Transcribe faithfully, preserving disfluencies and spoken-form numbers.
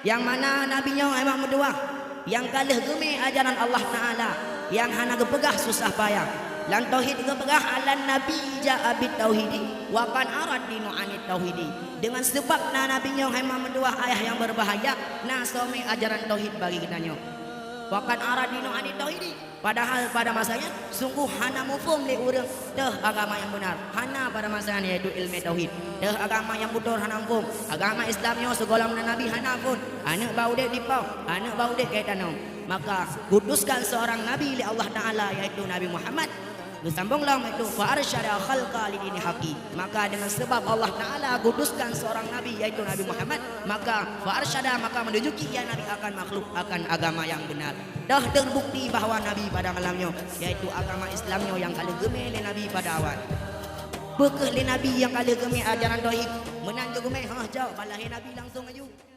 Nyang mana Nabi nyoe hai mak meutuwah, nyang ka lheueh geumé ajaran Allah Taala, nyang hana geupeugah susah payah. Lam tauhid geupeugah, "Alan Nabi ja'a bit tauhidi, wa qad arad dinu anit tauhidi." Deungon seubab na Nabi nyoe hai mak meutuwah ayah nyang beubahgia, na soe mé ajaran tauhid bagi geutanyoe. "Wa qad arad dinu anit tauhidi." Padahal pada masa nyan, sungguh hana muphom lé ureuëng teuh agama nyang beunar. Hana pada masa nyan, yaitu ileumé tauhid. Teuh agama nyang beutôi hana muphom. Agama Islam nyoe sigohlom na Nabi hana phon. Aneuëk bak udeb dipoh, aneuëk bak udeb keu tanom. Maka, geuutuskan seorang Nabi lé Allah Taala, yaitu Nabi Muhammad. Geusambong lom, yaitu, "Fa arsyada khalqa li dini haqi." Maka, dengan sebab Allah Taala geuutuskan seorang Nabi, yaitu Nabi Muhammad, maka, "Fa arsyada," maka menunjuki ia Nabi akan makhluk, akan agama yang benar. Dah terbukti bahwa Nabi pada malam nyoe, yaitu agama Islam nyoe nyang ka lheueh geumé lé Nabi pada awai. Peu kheueh lé Nabi nyang ka lheueh geumé ajaran tauhid, meunan geugeumé, hah, jak, bak lahé Nabi langsung aju.